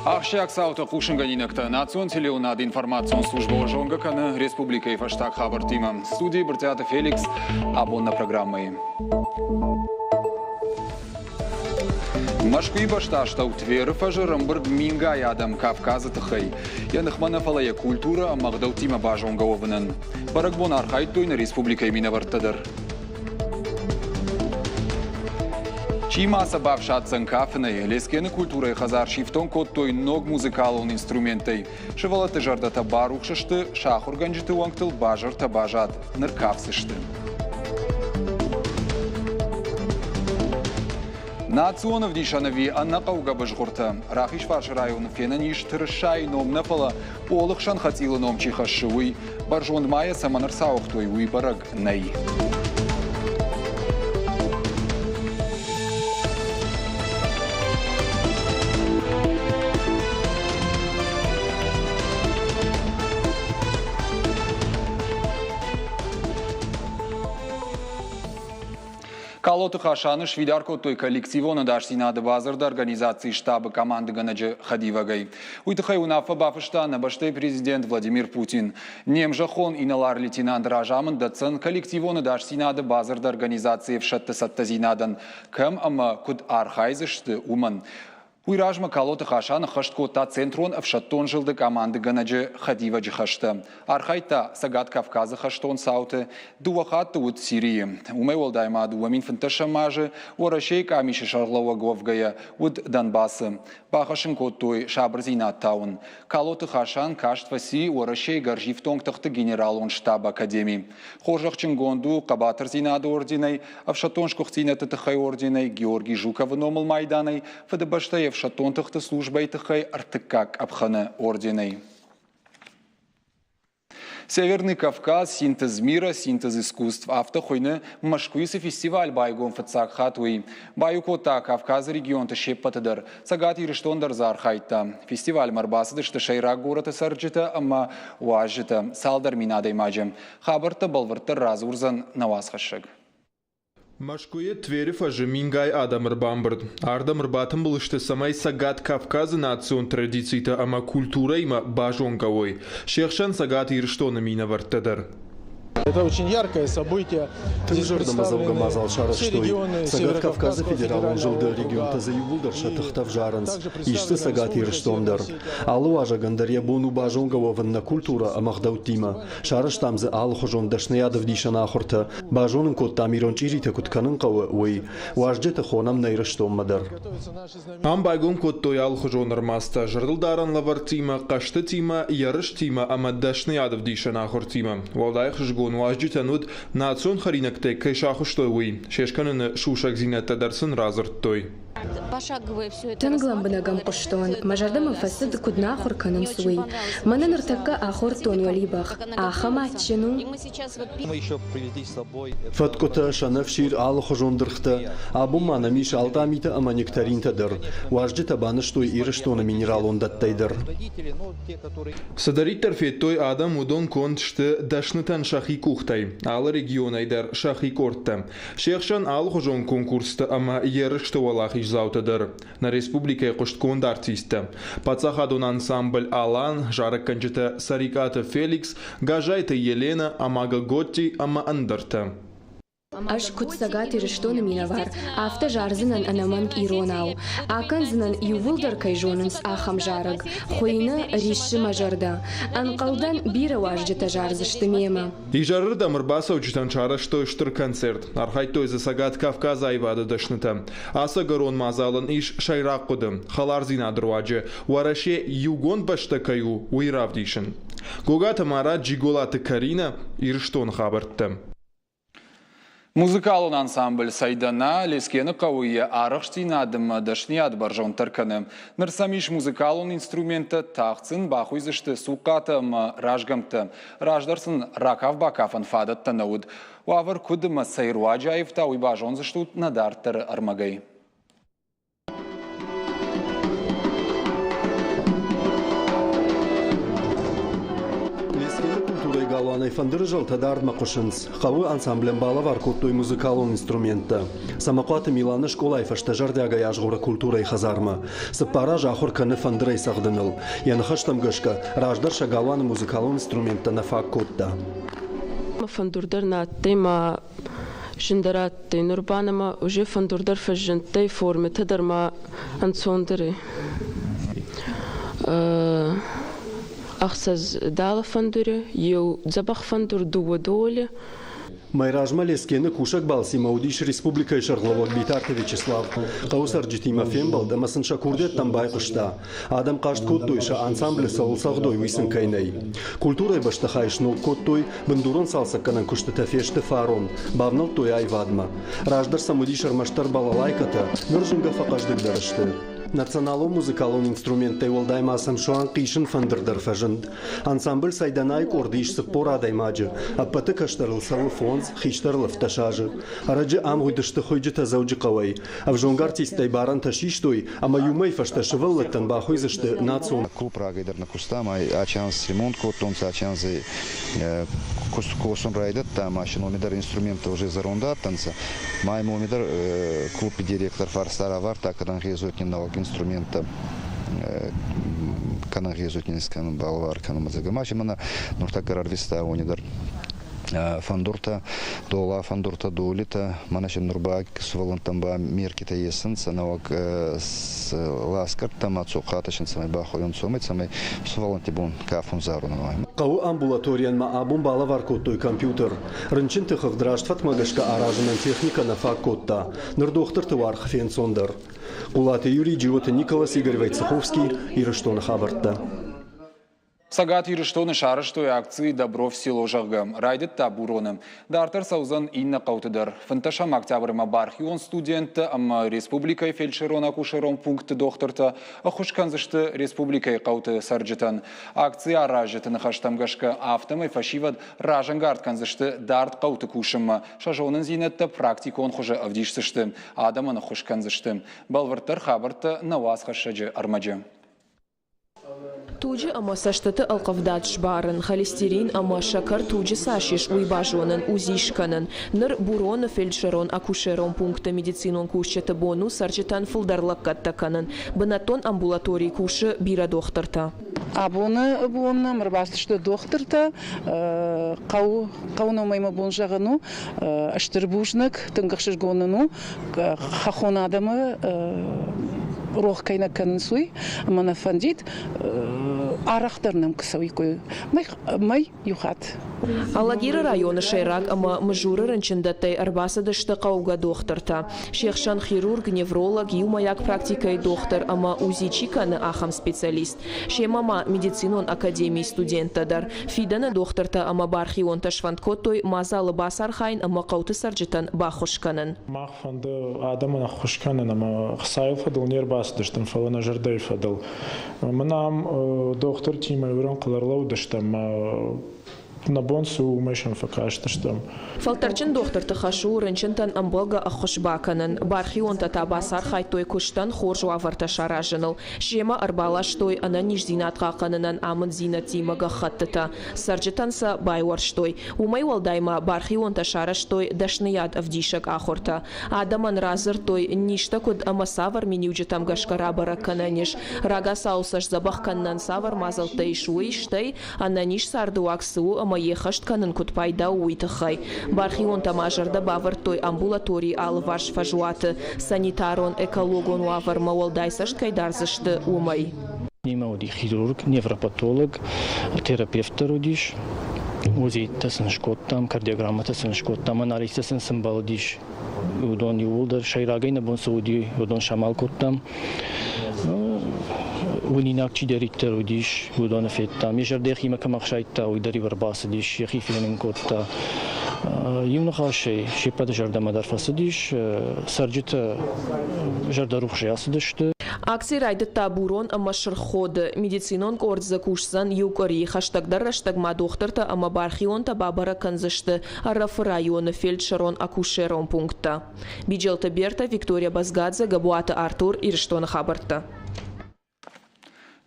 Ахсджиаг цаутӕ хъусынгӕнинӕгтӕ национ телеуынады информацион службӕ зонгӕ кӕны республикӕйы фӕстаг хабӕрттимӕ. Студийы Брытъиаты Феликс абон нӕ программӕйы. Мӕскуыйы бӕстастӕу Тверы фӕзы ӕрӕмбырд мингай адӕм Кавказы тыххӕй. Йӕ ныхмӕ нӕ, фӕлӕ йӕ культурӕ ӕмӕ ӕгъдӕуттимӕ базонгӕ уӕвынӕн. Бӕрӕгбон архайдтой нӕ республикӕйы минӕвӕрттӕ дӕр. Чи ма сӕ бафсаддзӕн кафынӕй? Лескены культурӕйы хӕдзар сифтонг кодтой ног музыкалон инструменттӕй. Сывӕллӕтты зӕрдӕтӕ барухс сты, сӕ ахуыргӕнджыты уӕнгтыл базыртӕ базад, ныр кафдзысты. Национ ӕвдисӕн ӕви ӕнӕхъӕугӕ бызгъуыртӕ? Рахизфарсы районы фенӕн ис тырысайы ном нӕ, фӕлӕ пъолы хсӕн хӕцъилы ном чи хӕссы, уый. Бӕрзонд ма йӕ цӕмӕн ӕрцауыгътой, уый бӕрӕг нӕй. Калоты Хасаны сфидар кодтой коллективон ӕдасдзинады бадзырды организацийы штабы командыгӕнӕджы хӕдивӕгӕй. Уый тыххӕй уынаффӕ бафыста нӕ бӕстӕйы президент Владимир Путин. Не мзӕххон инӕлар-лейтенант разамынд дӕтдзӕн коллективон ӕдасдзинады бадзырды организацийы ӕфсӕдты цӕттӕдзинадӕн, кӕм ӕмӕ куыд архайдзысты, уымӕн. Уый размӕ Калоты Хасан ӕххӕст кодта Центрон ӕфсӕддон зылды къамандыгӕнӕджы хӕдивӕджы хӕстӕ. Архайдта Цӕгат Кавказы хӕстон цауты, дыууӕ хатты уыд Сирийы. Уымӕй уӕлдай ма 2015 азы Уӕрӕсейы къамисы сӕргълӕууӕг уӕвгӕйӕ уыд Донбассы. Бахӕссын кодтой сабырдзинад тауын. Калоты Хасан каст фӕци Уӕрӕсейы гӕрзифтонг тыхты генералон штабы академи. Хорзӕхджынгонд у Хъӕбатырдзинады орденӕй, ӕфсӕддон сгуыхтдзинӕдты тыххӕй орденӕй, Георгий Жуковы номыл майданӕй, Фыдыбӕстӕйы ӕфсӕддон тыхты службӕйы тыххӕй ӕртыккаг къӕпхӕны орденӕй. Северный Кавказ, синтез мира, синтез искусств афтӕ хуыйны Мӕскуыйы цы фестиваль байгом фыццаг хатт, уый. Баиу кодта Кавказы регионты се ппӕты дӕр. Цӕгат Ирыстон дӕр дзы архайдта. Фестивальмӕ ӕрбацыдысты сӕйраг горӕты цӕрджытӕ ӕмӕ уазджытӕ, цалдӕр мин адӕймаджы. Хабӕрттӕ бӕлвырддӕр радзурдзӕн нӕ уацхӕссӕг. Мӕскуыйы Тверы фӕзы мингай адӕм ӕрбамбырд. Ардӕм ӕрбатымбыл сты, цӕмӕй Цӕгат Кавказы национ традицитӕ ӕмӕ культурӕимӕ базонгӕ уой. Се хсӕн Цӕгат Ирыстоны минӕвӕрттӕ дӕр. Это очень яркое событие. Тынг зӕрдӕмӕдзӕугӕ мадзал сарӕзтой. Цӕгат Кавказы федералон зылды регионтӕ дзы иууылдӕр сӕ тыхтӕ ӕвзарынц. Ис дзы Цӕгат Ирыстон дӕр. Алы уазӕгӕн дӕр йӕ бон у базонгӕ уӕвын нӕ культурӕ ӕмӕ ӕгъдӕуттимӕ. Сарӕзтам дзы алыхуызон дӕсныйадӕвдисӕн ахуыртӕ, базонын кодтам ирон чъиритӕ куыд кӕнын хъӕуы, уый. Уазджыты хонӕм нӕ Ирыстонмӕ дӕр. Ам байгом кодтой алыхуызон ӕрмадзтӕ зӕрдылдарӕн лӕвӕрттимӕ, хъӕзтытимӕ, ерыстимӕ ӕмӕ дӕсныйадӕвдисӕн ахуыртимӕ. Уӕлдай ӕхсызгон уазджытӕн уыд, национ хӕринӕгтӕй кӕй сахуыстой, уый. Се скӕныны сусӕгдзинӕдтӕ дӕр сын радзырдтой. Тынг лӕмбынӕг ӕм хъуыстон, мӕ зӕрдӕмӕ фӕцыд, куыд нӕ ахуыр кӕнынц, уый. Мӕнӕ ныртӕккӕ ахордтон уӕлибӕх. Ахӕм адджын у. Фӕткъуытӕ, сӕнӕфсир, алыхуызон дыргътӕ. Абон ма нӕм ис алтъамитӕ ӕмӕ нектаринтӕ дӕр. Уазджытӕ банызтой Ирыстоны минералон дӕттӕй дӕр. Цыдӕриддӕр федтой адӕм, уыдон конд сты дӕснытӕн сӕхи къухтӕй, алы регионӕй дӕр сӕхи къордтӕ. Се хсӕн алыхуызон конкурсты ӕмӕ ерысты уӕлахиздзаутӕ дӕр. Нӕ республикӕйы хъуыстгонд артисттӕ, паддзахадон ансамбль «Алан», зарӕггӕнджытӕ Цӕрикъаты Феликс, Газайты Еленӕ, Амага Готти ӕмӕ ӕндӕртӕ. Ӕз куыд Цӕгат Ирыстоны минӕвар, афтӕ зардзынӕн ӕнӕмӕнг иронау. Акӕндзынӕн, иууылдӕр кӕй зонынц, ахӕм зарӕг. Хуыйны «Риссы мӕ зӕрдӕ». Ӕнхъӕлдӕн, бирӕ уазджытӕ зардзысты мемӕ. Изӕрырдӕм ӕрбацӕуджытӕн сарӕзтой стыр концерт. Архайдтой дзы Цӕгат Кавказы аивады дӕснытӕ. Ацы ӕгӕрон мадзалӕн ис сӕйраг хъуыды – хӕлардзинады руаджы Уӕрӕсе иугонд бӕстӕ кӕй у, уый равдисын. Гогаты Марат, Джиголаты Каринӕ, Ирыстоны хабӕрттӕ. Музыкалон ансамбль «Сайдана» Лескены хъӕуы йӕ арӕхстдзинад ӕмӕ дӕсныйад бӕрзонддӕр кӕны. Ныр сӕм ис музыкалон инструменттӕ, тагъд сын бахуыйдзысты цухъхъатӕ ӕмӕ разгӕмттӕ. Раздӕр сын ракаф-бакафӕн фадӕттӕ нӕ уыд. Уавӕр куыд ӕмӕ цӕй руаджы аивта, уый базондзыстут нӕ дарддӕры ӕрмӕгӕй. Лескены культурӕйы галуан галуанӕй фӕндыры зӕлтӕ дардмӕ хъуысынц. Хъӕуы ансамблӕн балӕвар кодтой музыкалон инструменттӕ. Цӕмӕхъуаты Миланы скъолайы фӕстӕ зӕрдиагӕй азгъоры культурӕйы хӕдзармӕ. Цыппар азы ахуыр кӕны фӕндырӕй цӕгъдыныл. Йӕ ныхӕстӕм гӕсгӕ, раздӕр сӕ галуаны музыкалон инструменттӕ нӕ фаг кодта. Фӕндур дӕр нӕ адтӕй ма зындӕр адтӕй. Нур ба нӕмӕ уже фӕндур дӕр фӕззиндтӕй, формитӕ дӕр ма ӕнцондӕр ӕй. Ӕхсӕз дала фӕндури, еу дзӕбӕх фӕндур, дууӕ доли. Майразмӕ Лескены кусӕг балцимӕ уыдис республикӕйы сӕргълӕууӕг Битарты Вячеслав. Хъӕуы цӕрджытимӕ фембӕлд ӕмӕ сын сӕ курдиӕттӕм байхъуыста. Адӕм хъаст кодтой, сӕ ансамблы цӕуыл цӕгъдой, уый сын кӕй нӕй. Культурӕйы бӕстыхай сног кодтой, бындурон цалцӕггӕнӕн куыстытӕ фесты фарон, бавнӕлдтой аивадмӕ. Раздӕр сӕм уыдис ӕрмӕстдӕр балалайкӕтӕ, ныр зынгӕ фӕхъӕздыгдӕр сты. Националон музыкалон инструменттӕй уӕлдай ма сӕм суанг хъисын фӕндыр дӕр фӕзынд. Ансамбль Сайданайы къорды ис 40 адӕймаджы. Ӕппӕты кӕстӕрыл цӕуы фондз, хистӕрыл 17 азы. Ӕрӕджы ам уыдысты хуыйджытӕ Дзӕуджыхъӕуӕй. Ӕвзонг артисттӕй барӕнтӕ систой ӕмӕ иу мӕй фӕстӕ сывӕллӕттӕн бахуыйдзысты национ. Клуб рагӕй дӕр нӕ куыста, ӕма ачанс ремонт кодтонцӕ, ачанс косун райдӕдта, ӕма си номи дӕр инструменттӕ уже зӕронд адтӕнцӕ. Ма имоми дӕр клуби директор фарста равардта, кӕд ӕнгъезуй нӕуӕг инструменттӕ кӕнӕ гъезутни искӕнун балвар кӕнун зӕгъгӕ. Ма си мӕнӕ нуртӕккӕ рарвиста уони дӕр фӕндуртӕ, дола фӕндуртӕ, долитӕ, мӕнӕ си нур ба сувӕллӕнттӕн ба меркитӕ есунцӕ нӕуӕг ласкӕрдтӕ ма цохъатӕ син цӕмӕй бахуйонцӕ, уомӕй цӕмӕй сувӕллӕнтти бон кафун зарун. Хъӕуы амбулаторийӕн ма абон балӕвар кодтой компьютер. Рынчынты хыгъд раст фӕткмӕ гӕсгӕ аразынӕн техникӕ нӕ фаг кодта. Ныр дохтырты уаргъ фенцондӕр. Хъулаты Юрий, Джиоты Николас, Игорь Войцеховский, Ирыстоны хабӕрттӕ. Цӕгат Ирыстоны сарӕзтой акци «Добро в село», зӕгъгӕ, райдыдта Буроны. Дарддӕр цӕудзӕн иннӕ хъӕуты дӕр. 15 октябрмӕ бархион студенттӕ ӕмӕ республикӕйы фельдшерон-акушерон пунктты дохтыртӕ ӕххуыс кӕндзысты республикӕйы хъӕуты цӕрджытӕн. Акци аразджыты ныхӕстӕм гӕсгӕ, афтӕмӕй фӕсивӕд разӕнгард кӕндзысты дард хъӕуты кусынмӕ, сӕ зонындзинӕдтӕ практикон хуызы ӕвдисдзысты, адӕмӕн ӕххуыс кӕндзысты. Бӕлвырддӕр хабӕрттӕ нӕ уацхӕссӕджы ӕрмӕджы. Туджы ӕмӕ цӕстыты ӕлхъывдад сбарын, холестерин ӕмӕ сӕкӕр туджы цас ис, уый базонын, УЗИ скӕнын. Ныр Буроны фельдшерон-акушерон пункты медицинон кусджыты бон у цӕрджытӕн фылдӕр лӕггӕдтӕ кӕнын. Бынӕттон амбулаторийы кусы бирӕ дохтыртӕ. Абоны бон нӕм ӕрбацыдысты дохтыртӕ. Хъӕу, хъӕуы номӕй мӕ бон зӕгъын у, стыр бузныг, тынг ӕхсызгон нын у, хӕххон адӕмы рох кӕй нӕ кӕнынц, уый. Ӕмӕ нӕ фӕндид, арӕхдӕр нӕм куы цӕуиккой мӕй иу хатт. Алагиры районы сӕйраг ӕмӕ Мызуры рынчындӕттӕй ӕрбацыдысты хъӕугӕ дохтыртӕ. Се хсӕн хирург, невролог, иумӕйаг практикӕйы дохтыр ӕмӕ УЗИ чи кӕны, ахӕм специалист. Семӕ ма медицинон академийы студенттӕ дӕр. Фидӕны дохтыртӕ ӕмӕ бархионтӕ сфӕнд кодтой мадзалы бацархайын ӕмӕ хъӕуты цӕрджытӕн баххуыс кӕнын. Мах фӕнды адӕмӕн ӕххуыс кӕнын ӕмӕ хцайы фӕдыл не рбацыдыстӕм, фӕлӕ нӕ зӕрдӕйы фӕдыл. Мын ам дохтыртимӕ иу рӕнхъыл ӕрлӕууыдыстӕм, нӕ бон цы у, уымӕй сӕм фӕкастыстӕм. Фӕлтӕрджын дохтырты хӕс у рынчынтӕн ӕмбӕлгӕ ӕххуыс бакӕнын. Бархионтӕ та бацархайдтой куыстӕн хорз уавӕртӕ саразыныл. Семӕ ӕрбаластой ӕнӕниздзинад хъахъхъӕнынӕн амынддзинӕдтимӕ гӕххӕттытӕ. Цӕрджытӕн сӕ байуӕрстой. Уымӕй уӕлдай ма бархионтӕ сарӕзтой дӕсныйад ӕвдисӕг ахуыртӕ. Адӕмӕн радзырдтой, низтӕ куыд ӕмӕ цавӕр миниуджытӕм гӕсгӕ рабӕрӕг кӕнӕн ис, рагацау сӕ сдзӕбӕх кӕнынӕн цавӕр мадзӕлттӕ ис, уый, стӕй ӕнӕниз цардыуаг цы у ӕмӕ йе ххӕст кӕнын куыд пайда у, уый тыххӕй. Бархионтӕ ма зӕрдӕ бавӕрдтой амбулаторийы алыварс фӕзуаты санитарон-экологон уавӕрмӕ уӕлдай цӕст кӕй дардзысты, уымӕй. Немӕ уыди хирург, невропатолог, терапевт дӕр уыдис. УЗИ-тӕ сын скодтам, кардиограммӕтӕ сын скодтам, анализтӕ сын сымбӕлдис. Уыдон иууылдӕр сӕйрагӕй нӕ бон цы уыди, уыдон самал кодтам. Уынинаг чидӕриддӕр уыдис, уыдоны федтам. Йӕ зӕрдӕ йӕхимӕ кӕм ӕхсайдта, уый дӕр-иу ӕрбацыдис, йӕхи фенын кодта. Иу ныхасӕй се ппӕты зӕрдӕмӕ дӕр фӕцыдис, цӕрджытӕ зӕрдӕрухсӕй ацыдысты. Акци райдыдта Бурон ӕмӕ Сырх Ходы. Медицинон къорд дзы кусдзӕн иу къуыри. Хӕстӕгдӕр рӕстӕгмӕ дохтыртӕ ӕмӕ бархионтӕ бабӕрӕг кӕндзысты Ӕрӕфы районы фельдшерон-акушерон пункттӕ. Биджелты Берта, Виктория Базгадзе, Габуаты Артур, Ирыстоны хабӕрттӕ.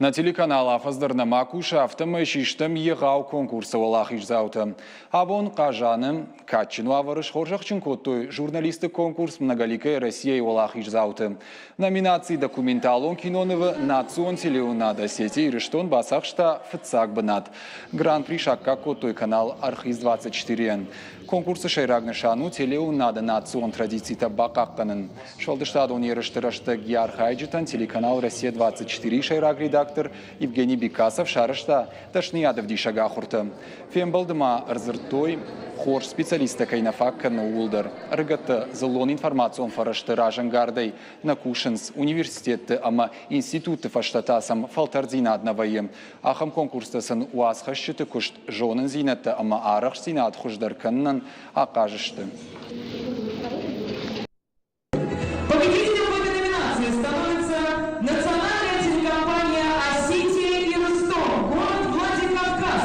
Нӕ телеканал афӕдз дӕр нӕма кусы, афтӕмӕй систӕм егъау конкурсы уӕлахиздзаутӕ. Абон Хъазаны кадджын уавӕры схорзӕхджын кодтой журналистты конкурс «Многоликая Россия-йы уӕлахиздзауты». Номинаци «Документалон кинонывы» национ телеуынад «Осетия Ирыстон» бацахста фыццаг бынат. Гран-при саккаг кодтой канал «Архиз-24-йӕн». Конкурсы сӕйраг нысан у телеуынады национ традицитӕ бахъахъхъӕнын. Сфӕлдыстадон ерысты рӕстӕг йӕ архайджытӕн телеканал «Россия-24» сӕйраг редактор Евгений Бекасов сарӕзта дӕсныйадӕвдисӕг ахуыртӕ. Фембӕлды ма ӕрдзырдтой, хорз специалисттӕ кӕй нӕ фаг кӕны, ууыл дӕр. Ӕрыгӕттӕ дзыллон информацион фӕрӕзты разӕнгардӕй нӕ кусынц, университетты ӕмӕ институтты фӕстӕ та сӕм фӕлтӕрддзинад нӕ вӕййы. Ахӕм конкурстӕ сын уацхӕсджыты куыст, зонындзинӕдтӕ ӕмӕ арӕхстдзинад хуыздӕр кӕнынӕн ахъаз сты. Победителем в этой номинации становится национальная телекомпания «Осетия Ирыстон», город Владикавказ.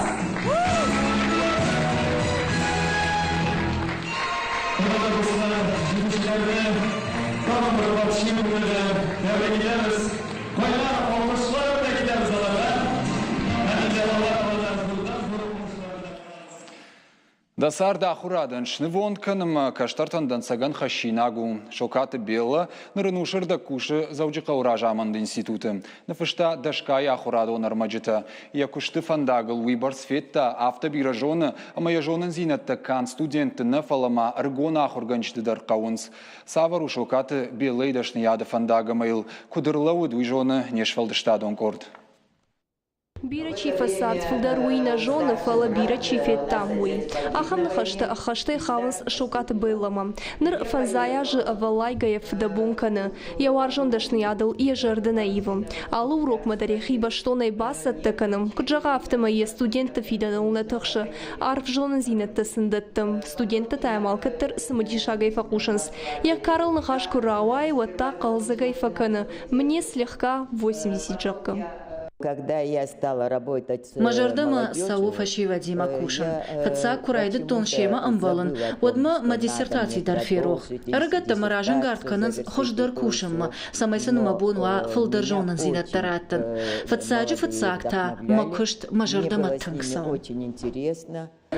Дӕ цард ахуырадӕн снывонд кӕнынмӕ кӕстӕртӕн дӕнцӕгӕн хӕссинаг у. Сокаты Беллӕ ныр ын усырдӕг кусы Дзӕуджыхъӕуы разамынды институты. Ныффыста дӕсгай ахуырадон ӕрмӕджытӕ. Йӕ куысты фӕндагыл уыйбӕрц федта, афтӕ бирӕ зоны, ӕмӕ йӕ зонындзинӕдтӕ канд студентты нӕ, фӕлӕ ма ӕрыгон ахуыргӕнджыты дӕр хъӕуынц. Цавӕр у Сокаты Беллӕйы дӕсныйады фӕндаг ӕмӕ йыл куыд ӕрлӕууыд, уый зоны не сфӕлдыстадон къорд. Бирӕ чи фӕцард, фылдӕр уый нӕ зоны, фӕлӕ бирӕ чи федта, уый. Ахӕм ныхӕстӕ ӕххӕстӕй хауынц Сокаты Беллӕмӕ. Ныр фӕндзай азы ӕвӕллайгӕйӕ фыдӕбон кӕны. Йӕ уарзон дӕсныйадыл йӕ зӕрдӕ нӕ ивы. Алы урокмӕ дӕр йӕхи бӕстонӕй бацӕттӕ кӕны. Куыд зӕгъа, афтӕмӕй йӕ студентты фидӕныл нӕ тыхсы. Арф зонындзинӕдтӕ сын дӕтты. Студенттӕ та йӕм алкӕддӕр цымыдисагӕй фӕхъусынц. Йӕ карыл ныхас куы рауайы, уӕд та хъӕлдзӕгӕй фӕкӕны. Мне слегка 80, зӕгъгӕ. Когда я стала работать Мӕ зӕрдӕмӕ цӕуы фӕсивӕдимӕ кусын. Фыццаг куы райдыдтон семӕ ӕмбӕлын, уӕд мӕ мӕ диссертаци дӕр ферох. Ӕрыгӕттӕ мӕ разӕнгард кӕнынц хуыздӕр кусынмӕ, цӕмӕй сын мӕ бон уа фылдӕр зонындзинӕдтӕ раттын. Фыццаджы фыццаг та мӕ куыст мӕ зӕрдӕмӕ тынг цӕуы.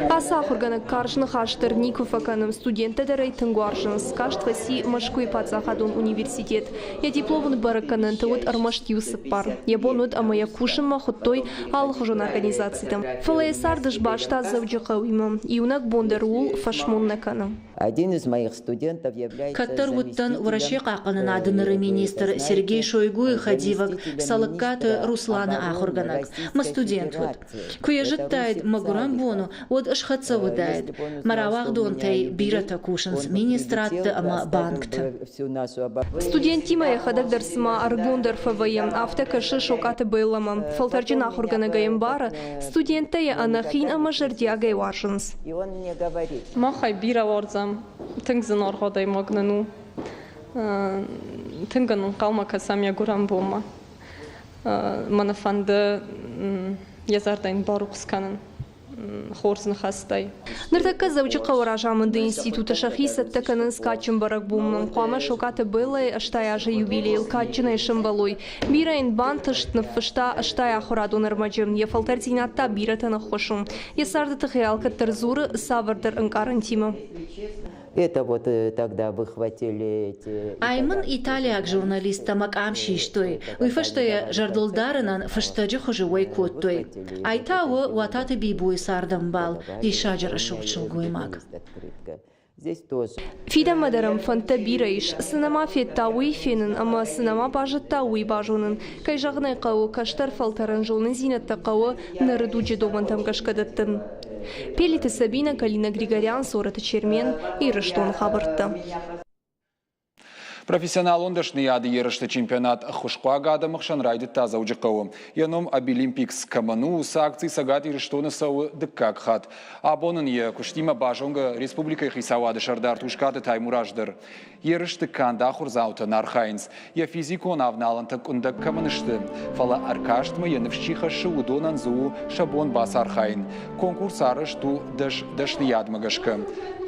Ацы ахуыргӕнӕг карз ныхас дӕр никуы фӕкӕны, студенттӕ дӕр ӕй тынг уарзынц. Каст фӕци Мӕскуыйы паддзахадон университет. Йӕ дипломон бӕрӕггӕнӕнты уыд ӕрмӕст иу цыппар. Йӕ бон уыд ӕмӕ йӕ кусынмӕ хуыдтой алыхуызон организацитӕм. Фӕлӕ йӕ цард сбаста Дзӕуджыхъӕуимӕ. Иунӕг бон дӕр ууыл фӕсмон нӕ кӕны. Один из моих студентов является Кӕддӕр уыдтӕн Уӕрӕсейы хъахъхъӕнынады ныры министр Сергей Шойгуйы хӕдивӕг Цӕлыккаты Русланы ахуыргӕнӕг. Мӕ студент уыд. Куы йӕ зыдтаид, мӕ гуырӕн бон у, уӕд схӕццӕ уыдаид. Мӕ рауагъдонтӕй бирӕтӕ кусынц министрадты ӕмӕ банкты. Студенттимӕ йӕхӕдӕг дӕр цыма ӕрыгондӕр фӕвӕййы, афтӕ кӕсы Сокъаты Беллӕмӕ. Фӕлтӕрджын ахуыргӕнӕг ӕй ӕмбары, студенттӕ йӕ ӕнӕхин ӕмӕ зӕрдиагӕй уарзынц. Мах ӕй бирӕ уарзӕм, тынг зынаргъ адӕймаг нын у. Тынг ын ӕнхъӕлмӕ кӕсӕм йӕ гуырӕн бонмӕ. Мӕн фӕнды йӕ зӕрдӕ йын барухс кӕнын хорз ныхӕстӕй. Ныртӕккӕ Дзӕуджыхъӕуы разамынды институты сӕхи цӕттӕ кӕнынц кадджын бӕрӕгбонмӕ. Хъуамӕ Сокаты Беллӕйы 80 азы юбилейыл кадджынӕй сӕмбӕлой. Бирӕ йын бантыст, ныффыста 80 ахуырадон ӕрмӕджы. Йӕ фӕлтӕрддзинад та бирӕтӕн ӕххуыс у. Йӕ царды тыххӕй алкӕддӕр дзуры цавӕрдӕр ӕнкъарӕнтимӕ. Это вот тогда выхватили эти... Ай мын италиаг журналисттӕ мӕ къам систой. Уый фӕстӕ йӕ зӕрдылдарынӕн фыстӕджы хуызы уӕй кодтой. Ай та у Уататы Бибойы цардӕмбал, диссаджы рӕсугъд сылгоймаг. Фидӕнмӕ дӕр ӕм фӕндтӕ бирӕ ис. Цы нӕма федта, уый фенын ӕмӕ цы нӕма базыдта, уый базонын. Кӕй зӕгъын ӕй хъӕуы, кӕстӕр фӕлтӕрӕн зонындзинӕдтӕ хъӕуы ныры дуджы домӕнтӕм гӕсгӕ дӕттын. Пелиты Сабина, Галина Григорян, Сороты Чермен, Ирыстоны хабӕрттӕ. Профессионалон дӕсныйады ерысты чемпионат ӕххуысхъуаг адӕмы хсӕн райдыдта Дзӕуджыхъӕуы. Йӕ ном Абилимпикс кӕмӕн у, уыцы акци Цӕгат Ирыстоны цӕуы дыккаг хатт. Абон ын йӕ куыстимӕ базонгӕ республикӕйы хицауады сӕрдар Тускъаты Таймураз дӕр. Ерысты канд ахуырдзаутӕ нӕ архайынц, йӕ физикон авналӕнтӕ къуындӕг кӕмӕн сты, фӕлӕ ӕркастмӕ йӕ ныфс чи хӕссы, уыдонӕн дзы у сӕ бон бацархайын. Конкурс арӕзт у дӕсныйадмӕ гӕсгӕ.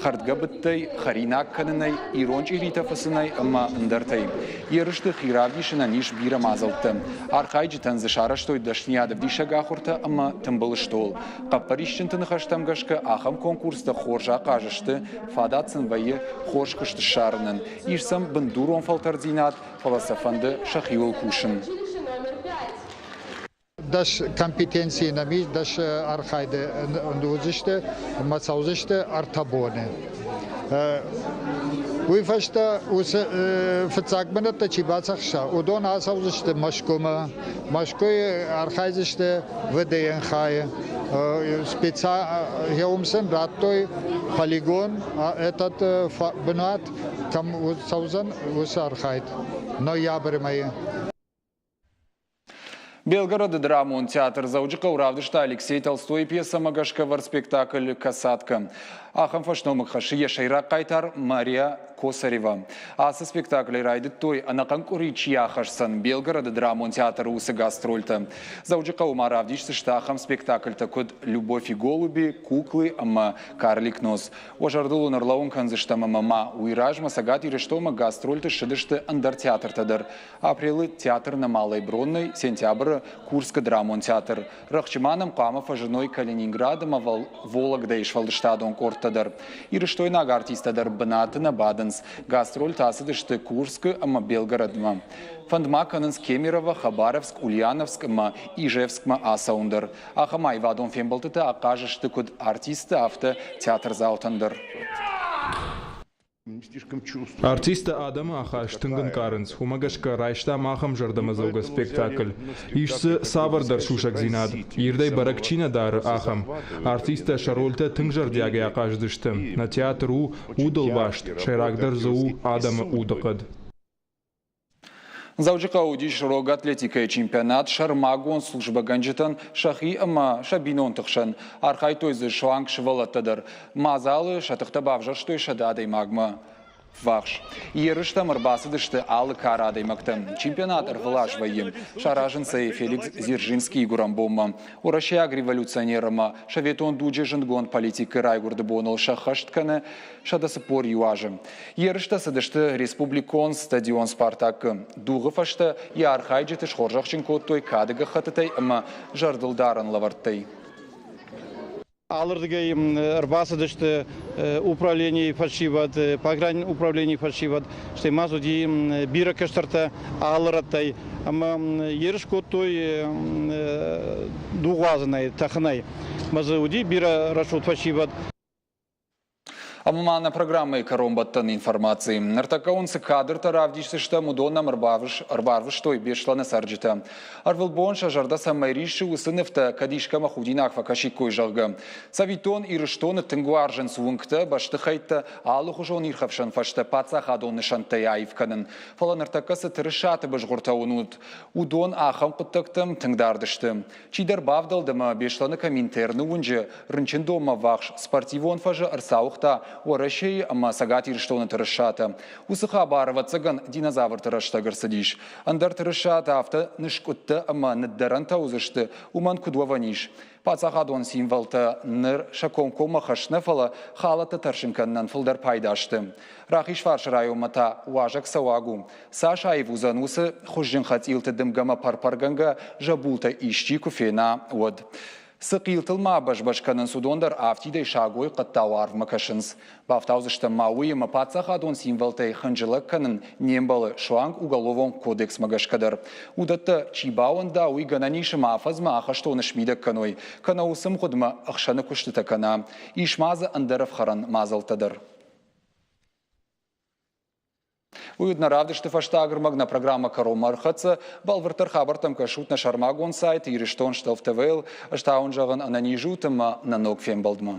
Хӕрдгӕбыдтӕй, хӕринаг кӕнынӕй, ирон чъиритӕ фыцынӕй ӕмӕ ӕндӕртӕй. Ерысты хи равдисынӕн ис бирӕ мадзӕлттӕ. Архайджытӕн дзы сарӕзтой дӕсныйад ӕвдисӕг ахуыртӕ ӕмӕ тымбыл стол. Хъӕппӕрисджынты ныхӕстӕм гӕсгӕ ахӕм конкурстӕ хорз ахъаз сты, фадат сын вӕййы хорз куыст ссарынӕн. Ис сӕм бындурон фӕлтӕрддзинад, фӕлӕ сӕ фӕнды сӕхиуыл кусын. 10 компетенцийы нӕм ис, 10 архайды уыдзысты ӕмӕ цӕудзысты 3 боны. Уый фӕстӕ уыцы фыццаг бынӕттӕ чи бацахса, уыдон ацӕудзысты Мӕскуымӕ. Мӕскуыйы архайдзысты ВДНХ-йы. Уым сын радтой полигон, этот бынат, кӕм цӕудзӕн уыцы архайд ноябры мӕйы. Белгороды драмон театр Дзӕуджыхъӕуы равдыста Алексей Толстойы пьесӕмӕ гӕсгӕ ӕвӕрд спектакль «Касатка». Ахӕм фӕсномыг хӕссы йӕ сӕйраг хъайтар Мария Косарева. Ацы спектаклӕй райдыдтой, ӕнӕхъӕн къуыри чи ахӕсдзӕн, Белгороды драмон театры уыцы гастрольтӕ. Дзӕуджыхъӕуы ма равдисдзысты ахӕм спектакльтӕ, куыд «Любовь и голуби», «Куклы» ӕмӕ «Карлик нос». Уӕ зӕрдыл уын ӕрлӕууын кӕндзыстӕм ӕмӕ ма уый размӕ Цӕгат Ирыстонмӕ гастрольты ссыдысты ӕндӕр театртӕ дӕр. Апрелы театр на Малой Бронной, сентябры Курскы драмон театр. Рӕхджы ма нӕм хъуамӕ фӕзыной Калининград ӕмӕ Вологдӕйы сфӕлдыстадон къордтӕ дӕр. Ирыстойнаг артисттӕ дӕр бынаты нӕ бадынц. Гастрольтӕ ацыдысты Курскы ӕмӕ Белгородмӕ. Фӕнд ма кӕнынц Кемерово, Хабаровск, Ульяновск ӕмӕ Ижевскмӕ ацӕуын дӕр. Ахӕм аивадон фембӕлдтытӕ ахъаз сты куыд артистты, афтӕ театрдзаутӕн дӕр. Артисттӕ адӕмы ахаст тынг ӕнкъарынц, уымӕ гӕсгӕ райстам ахӕм зӕрдӕмӕдзӕугӕ спектакль. Ис дзы цавӕрдӕр сусӕгдзинад, ирдӕй бӕрӕг чи нӕ дары, ахӕм. Артисттӕ сӕ рольтӕ тынг зӕрдиагӕй ахъаздзысты. Нӕ театр у удылбаст, сӕйрагдӕр дзы у адӕмы удыхъӕд. Дзӕуджыхъӕуы уыдис рог атлетикӕйы чемпионат сӕрмагонд службӕгӕнджытӕн сӕхи ӕмӕ сӕ бинонты хсӕн. Архайдтой дзы суанг сывӕллӕттӕ дӕр. Мадзалы сӕ тыхтӕ бавзӕрстой 100 адӕймагмӕ ввахс. Ерыстӕм ӕрбацыдысты алы кары адӕймӕгтӕ. Чемпионат ӕрвылаз вӕййы. Саразынц ӕй Феликс Дзержинскийы гуырӕнбонмӕ. Уӕрӕсейаг революционер ӕмӕ советон дуджы зындгонд политикы райгуырды боныл сӕххӕст кӕны 141 азы. Ерыстӕ цыдысты республикон стадион «Спартак-ы». Дугъы фӕстӕ йӕ архайджыты схорзӕхджын кодтой кады гӕххӕттытӕй ӕмӕ зӕрдылдарӕн лӕвӕрттӕй. Алырдыгӕй ӕрбацыдысты управленийы фӕсивӕд, погран управленийы фӕсивӕд, стӕй ма дзы уыди бирӕ кӕстӕртӕ алы рӕттӕй. Ӕмӕ ерыс кодтой дугъуадзынӕй, тӕхынӕй. Мӕ дзы уыди бирӕ рӕсугъд фӕсивӕд. Ӕмӕ ма нӕ программӕйы кӕронбӕттӕн информаци. Ныртӕккӕ уын цы кадртӕ равдисдзыстӕм, уыдон нӕм ӕрбарвыстой Беслӕны цӕрджытӕ. Ӕрвылбон сӕ зӕрдӕ цӕмӕй риссы, уыцы нывтӕ кӕд искӕмӕ худинаг фӕкӕсиккой, зӕгъгӕ. Цӕвиттон, Ирыстоны тынг уарзынц уынгтӕ, бӕстыхӕйттӕ, алыхуызон ирхӕфсӕн фӕзтӕ паддзахадон нысӕнттӕй аив кӕнын. Фӕлӕ ныртӕккӕ цы тырысаты бызгъуыртӕ уынут, уыдон ахӕм хъуыддӕгтӕм тынг дард сты. Чидӕр бавдӕлд ӕмӕ Беслӕны Коминтерны уынджы рынчындонмӕ ввахс спортивон фӕзы ӕрцауыгъта Уӕрӕсейы ӕмӕ Цӕгат Ирыстоны тырысатӕ. Уыцы хабар, ӕвӕццӕгӕн, динозаврты рӕстӕг ӕрцыдис. Ӕндӕр тырысатӕ афтӕ ныскъуыдтӕ ӕмӕ ныддӕрӕнтӕ уыдзысты, уымӕн куыд уӕвӕн ис? Паддзахадон символтӕ ныр сӕ комкоммӕ хӕс нӕ, фӕлӕ халӕттӕ тӕрсын кӕнынӕн фылдӕр пайда сты. Рахизфарсы районмӕ та уазӕг цӕуаг у. Цас аив уыдзӕн уыцы хуызджын хӕцъилты дымгӕмӕ пӕрпӕргӕнгӕ зӕбултӕ исчи куы фена, уӕд. Цы хъилтыл ма бӕз-бӕз кӕнынц, уыдон дӕр афтидӕй сагой хъӕдтау арвмӕ кӕсынц. Бафтаудзыстӕм ма уый, ӕмӕ паддзахадон символтӕй хынджылӕг кӕнын не мбӕлы суанг уголовон кодексмӕ гӕсгӕ дӕр. Уыдӕттӕ чи бауӕнда, уый гӕнӕн ис ӕмӕ афӕдзмӕ ахӕстоны смидӕг кӕной, кӕнӕ уыцы мгъуыдмӕ ӕхсӕны куыстытӕ кӕна. Ис ма дзы ӕндӕр ӕфхӕрӕн мадзӕлттӕ дӕр. Уый уыд нӕ равдысты фӕстаг ӕрмӕг, нӕ программӕ кӕронмӕ ӕрхӕццӕ. Бӕлвырддӕр хабӕрттӕм кӕсут нӕ сӕрмагонд сайт Ирыстон Штелф ТВ-йыл. Ӕз та уын зӕгъын ӕнӕниз ут ӕмӕ нӕ ног фембӕлдмӕ.